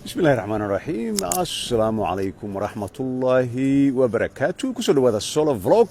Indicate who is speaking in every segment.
Speaker 1: Bismillahi raxmaan raxiim. Assalaamu calaykum waraxmatullaahi wabarakaatu. Kusoo dhawaada solo vlog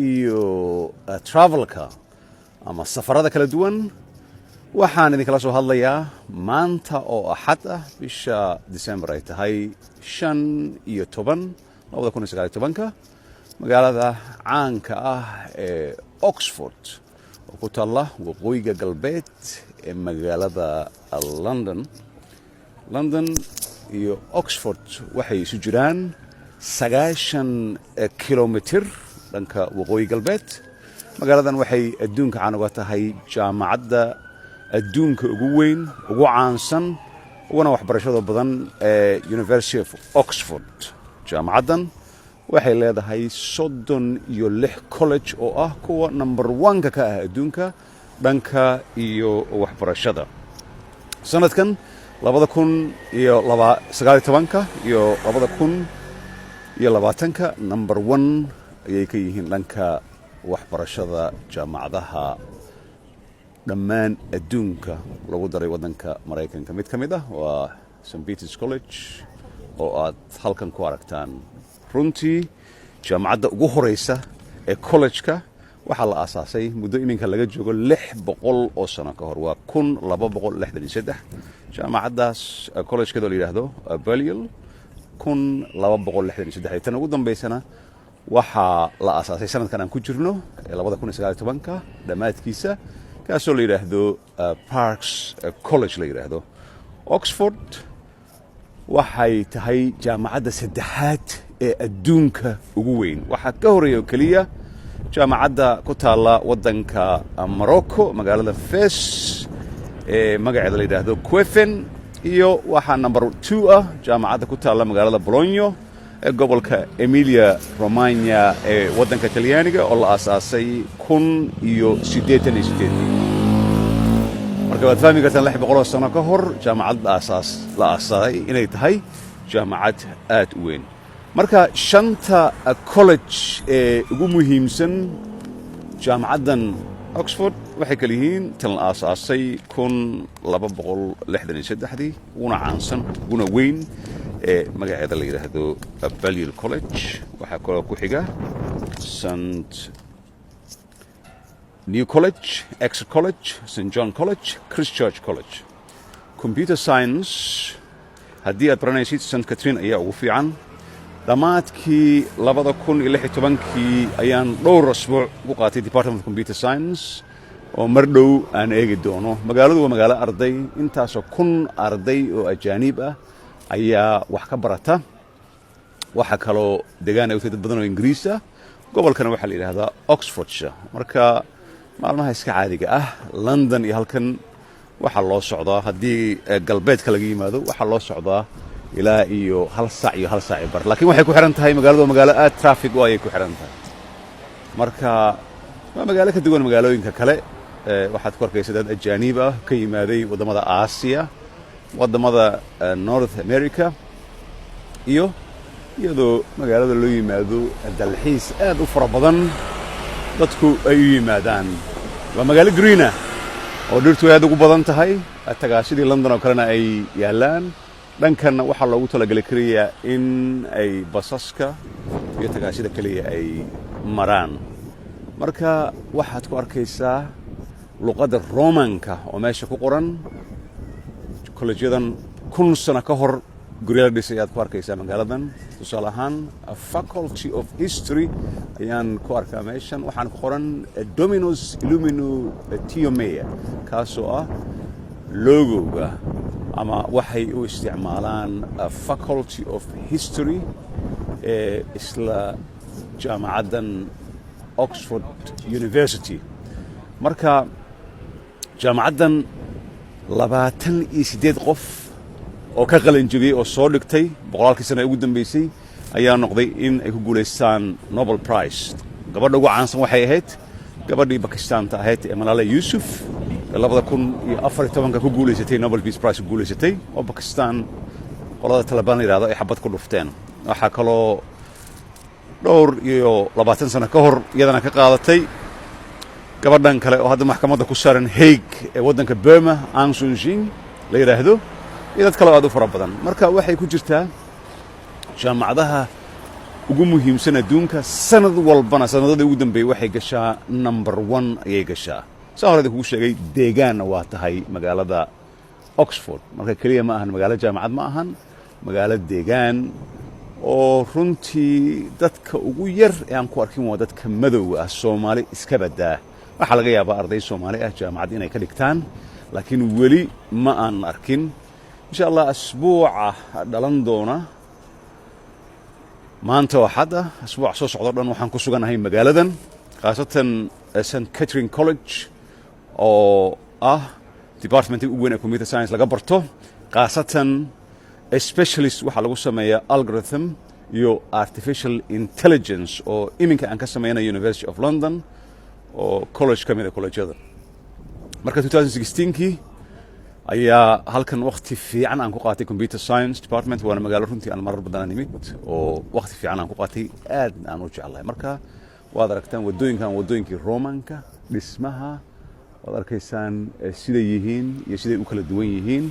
Speaker 1: iyo travelka ama safarada kala duwan. Waxaan idinkala soo hadlayaa maanta oo Axad ah, bisha December ay tahay 15, 2019-ka, magaalada caanka ah ee Oxford oo ku taalla waqooyiga galbeed ee magaalada London. London iyo Oxford waxay isu jiraan 90 kilomitir dhanka waqooyi galbeed. Magaaladan waxay adduunka caan uga tahay jaamacadda adduunka ugu weyn, ugu caansan, uguna waxbarashada badan ee University of Oxford. Jaamacaddan waxay leedahay 36 college oo ah kuwa number one-ka ka ah adduunka dhanka iyo waxbarashada. Sanadkan 2019-ka iyo 2020-ka number one ayay ka yihiin dhanka waxbarashada jaamacadaha dhammaan adduunka, lagu daray waddanka Maraykanka. Mid ka mid ah waa St Peters College oo aad halkan ku aragtaan. Runtii jaamacadda ugu horeysa ee college-ka waxaa la aasaasay muddo iminka laga joogo 600 oo sano ka hor, waa 1263. Jaamacaddaas collegekeeda oo la yidhaahdo Balliol, 1263. Tan ugu dambaysana waxaa la aasaasay sanadkan aan ku jirno ee 2019-ka dhammaadkiisa, kaasoo la yidhaahdo Parks College la yidhaahdo. Oxford waxay tahay jaamacadda saddexaad ee adduunka ugu weyn. Waxaa ka horreeya oo keliya jaamacadda ku taalla waddanka Morocco, magaalada Fes, ee magaceeda la yidhaahdo Qarawiyyin, iyo waxaa number two ah jaamacadda ku taalla magaalada Bologna ee gobolka Emilia Romagna ee waddanka Talyaaniga oo la aasaasay 1088-dii. Marka waad fahmi kartaan 600 oo sano ka hor jaamacad la aasaasay inay tahay jaamacad aad u weyn. Marka shanta college ee ugu muhiimsan jaamacaddan Oxford waxay kala yihiin tan la aasaasay 1263-dii, uguna caansan uguna weyn, ee magaceeda la yidhaahdo Balliol College. Waxaa kaloo ku xiga St New College, Exeter College, St John College, Christchurch College. Computer science haddii aad baranaysid, St Catherine ayaa ugu fiican. Dhammaadkii 2016-kii ayaan dhowr asbuuc ku qaatay Department of Computer Science oo mar dhow aan eegi doono. Magaaladu waa magaalo arday, intaasoo kun arday oo ajaaniib ah ayaa wax ka barata. Waxaa kaloo degaan ay u tahay dad badan oo Ingiriis ah. Gobolkana waxaa la yidhahdaa Oxfordshire. Marka maalmaha iska caadiga ah London iyo halkan waxaa loo socdaa, haddii galbeedka laga yimaado, waxaa loo socdaa ilaa iyo hal saac iyo hal saac iyo bar, laakiin waxay ku xidhan tahay magaaladu waa magaalo aad traffic u ayay ku xidhan tahay. Marka waa magaalo ka duwan magaalooyinka kale. Waxaad ku arkaysa dad ajaaniib ah ka yimaaday waddamada Aasiya, waddamada North America, iyo iyadoo magaalada loo yimaado dalxiis aad u fara badan dadku ay u yimaadaan. Waa magaalo green ah oo dhirtu aad ugu badan tahay, tagaasidii London oo kalena ay yaallaan. Dhankanna waxaa loogu talagelay keliya in ay basaska iyo tagaasida keliya ay maraan. Marka waxaad ku arkaysaa luqadda Romanka oo meesha ku qoran. Kolleejyadan 1000 sano ka hor gurya la dhisay ayaad ku arkaysaa magaaladan. Tusaale ahaan, Faculty of History ayaan ku arkaa meeshan. Waxaan ku qoran "Dominus Illumina Mea", kaasoo ah logoga ama waxay u isticmaalaan Faculty of History ee isla jaamacaddan Oxford University. Marka jaamacaddan 28 qof oo ka qalin jebiyey oo soo dhigtay boqolaalkii sana ee ugu dambeysay ayaa noqday in ay ku guulaystaan Nobel Prize. Gabadha ugu caansan waxay ahayd gabadhii Bakistaanta ahayd ee Malala Yusuf ee 2014-ka ku guulaysatay Nobel Peace Prize ku guulaysatay, oo Bakistan qolada Talabaan la yidhahdo ay xabad ku dhufteen. Waxaa kaloo dhowr iyo labaatan sano ka hor iyadana ka qaadatay gabadhan kale oo hadda maxkamadda ku saaran Hague ee waddanka Burma, Aung San Suu la yidhaahdo. Iyo dad kaleo aad u fara badan. Marka waxay ku jirtaa jaamacadaha ugu muhiimsan adduunka. Sanad walbana, sanadadii ugu dambeeyey, waxay gashaa number one ayay gashaa. Saa horeda kugu sheegay, deegaanna waa tahay magaalada Oxford. Marka keliya ma ahan magaalo jaamacad, ma ahan magaalo deegaan oo runtii dadka ugu yar ee aan ku arkin waa dadka madowga ah. Soomaali iska badaa, waxaa laga yaabaa arday Soomaali ah jaamacad inay ka dhigtaan, laakiin weli ma aan arkin. Insha Allah, asbuuca dhalan doona, maanta oo Axad ah, asbuuca soo socdo dhan waxaan ku suganahay magaaladan, khaasatan St Catherine College oo ah departmentka ugu weyn ee computer science laga barto, khaasatan specialist waxaa lagu sameeyaa algorithm iyo artificial intelligence, oo iminka aan ka sameynayo University of London oo college ka mid a collegeada. Marka 2016kii ayaa halkan wakti fiican aan ku qaatay computer science department. Waana magaalo runtii aan marar badan nimid oo wakti fiican aan ku qaatay, aad aan u jeclahay. Marka waad aragtaan waddooyinkan, waddooyinkii Romanka, dhismaha waad arkaysaan siday yihiin iyo siday u kala duwan yihiin.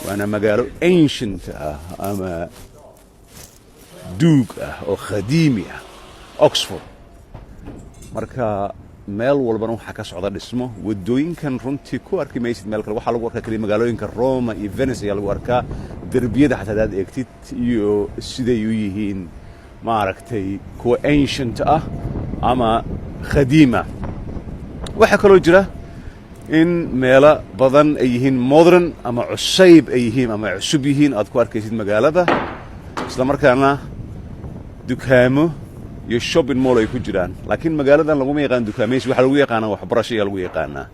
Speaker 1: Waana magaalo ancient ah ama duug ah oo khadiimi ah, Oxford. Marka meel walbana waxaa ka socda dhismo. Waddooyinkan runtii ku arki maysid meel kale. Waxaa lagu arkaa keliya magaalooyinka Roma iyo Venice ayaa lagu arkaa. Derbiyada xataa hadaad eegtid iyo siday u yihiin, maaragtay, kuwa ancient ah ama khadiima. Waxaa kaloo jira in meelo badan ay yihiin modern ama cusayb ay yihiin ama cusub yihiin, aad ku arkaysid magaalada, isla markaana dukaamo iyo shopping mall ay ku jiraan. Laakiin magaaladan laguma yaqaan dukaamaysi, waxaa lagu yaqaanaa waxbarasho ayaa lagu yaqaanaa.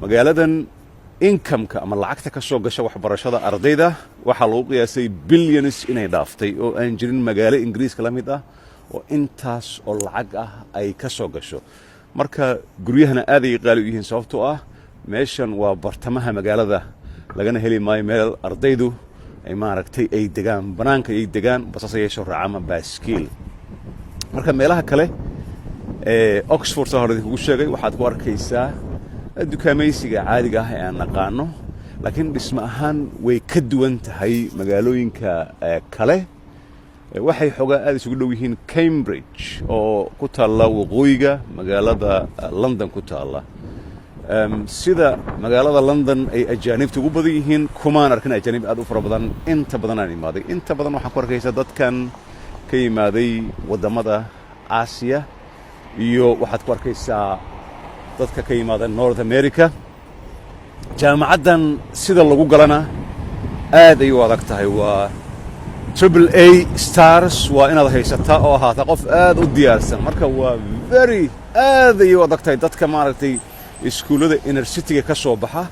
Speaker 1: Magaaladan incomeka ama lacagta ka soo gasha waxbarashada ardayda waxaa lagu qiyaasay billions inay dhaaftay, oo aan jirin magaalo Ingiriiska la mid ah oo intaas oo lacag ah ay ka soo gasho. Marka guryahana aad ay qaali u yihiin, sababtoo ah meeshan waa bartamaha magaalada, lagana heli maayo meel ardaydu ay, maaragtay, ay degaan. Banaanka ay degaan, basas ayay soo raacaan ama baaskiil. Marka meelaha kale ee Oxford, saa hore idinkugu sheegay, waxaad ku arkaysaa dukaamaysiga caadiga ah ee aan naqaano, laakiin dhismo ahaan way ka duwan tahay magaalooyinka kale. Waxay xoogaa aad isugu dhow yihiin Cambridge oo ku taalla waqooyiga magaalada London ku taalla. Sida magaalada London ay ajaanibta ugu badan yihiin, kumaan arkin ajaanib aad u fara badan inta badan aan imaaday. Inta badan waxaan ku arkaysaa dadkan ka yimaaday waddamada Aasiya, iyo waxaad ku arkaysaa dadka ka yimaada North America. Jaamacaddan sida lagu galana aad ay u adag tahay. Waa triple A stars, waa inaad haysataa oo ahaata qof aad u diyaarsan. Marka waa very aad ay u adag tahay dadka, maaragtay, iskuullada inner cityga ka soo baxa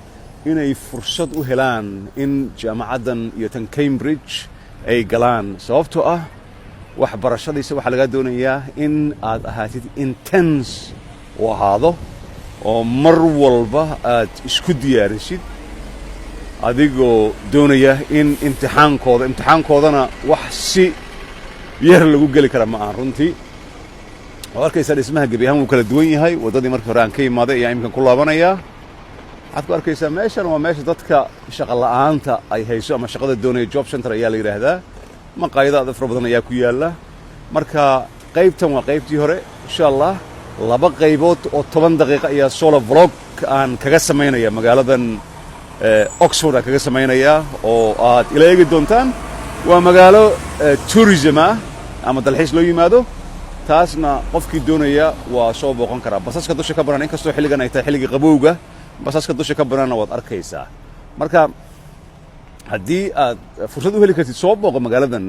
Speaker 1: inay fursad u helaan in jaamacaddan iyo tan Cambridge ay galaan, sababtoo ah waxbarashadiisa waxaa lagaa doonayaa in aad ahaatid intense u ahaado oo mar walba aad isku diyaarisid, adigoo doonaya in imtixaankoodana wax si yar lagu geli kara ma ahan runtii. Waad arkaysaa dhismaha gebi ahaan wuu kala duwan yahay. Waddadii markii hore aan ka imaaday ayaa iminkan ku laabanayaa. Waxaad ku arkaysaa meeshan waa meesha dadka shaqa la'aanta ay hayso ama shaqada doonaya, job center ayaa la yidhaahdaa. Maqaayado aad fara badan ayaa ku yaalla. Marka qaybtan waa qaybtii hore. Insha Allah, laba qaybood oo 10 daqiiqo ayaa solo vlog aan kaga samaynaya magaaladan Oxford aan kaga samaynayaa oo aad ila eegi doontaan. Waa magaalo tourism ah ama dalxiis loo yimaado, taasna qofkii doonaya waa soo booqan karaa. Basaska dusha ka baran, inkastoo xilligan ay tahay xilligii qabowga, basaska dusha ka banana waad arkaysaa. Marka haddii aad fursad u heli kartid, soo booqo magaaladan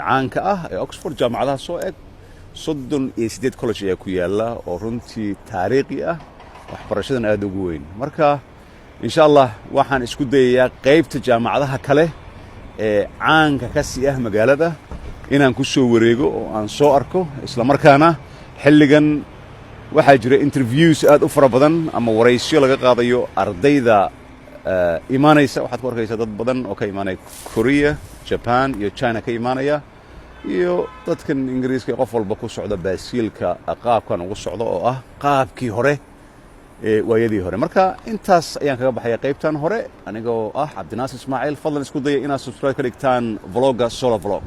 Speaker 1: caanka ah ee Oxford. Jaamacadaha soo eg, 38 college ayaa ku yaalla oo runtii taariikhi ah, waxbarashadan aad ugu weyn. Marka insha Allah waxaan isku dayayaa qaybta jaamacadaha kale ee caanka ka sii ah magaalada inaan ku soo wareego oo aan soo arko. Isla markaana xilligan waxaa jira interviews aad u fara badan ama waraysyo laga qaadayo ardayda imaanaysa. Waxaad ku arkaysaa dad badan oo ka imaanaya Korea, Japan iyo China ka imaanaya, iyo dadkan Ingiriiska, qof walba ku socda baasiilka qaabkan ugu socda oo ah qaabkii hore. Waayadii hore. Marka intaas ayaan kaga baxaya qaybtan hore, anigoo ah Cabdinaasir Ismaaciil. Fadlan isku daya inaad subscribe ka dhigtaan vlogga Solar Vlog.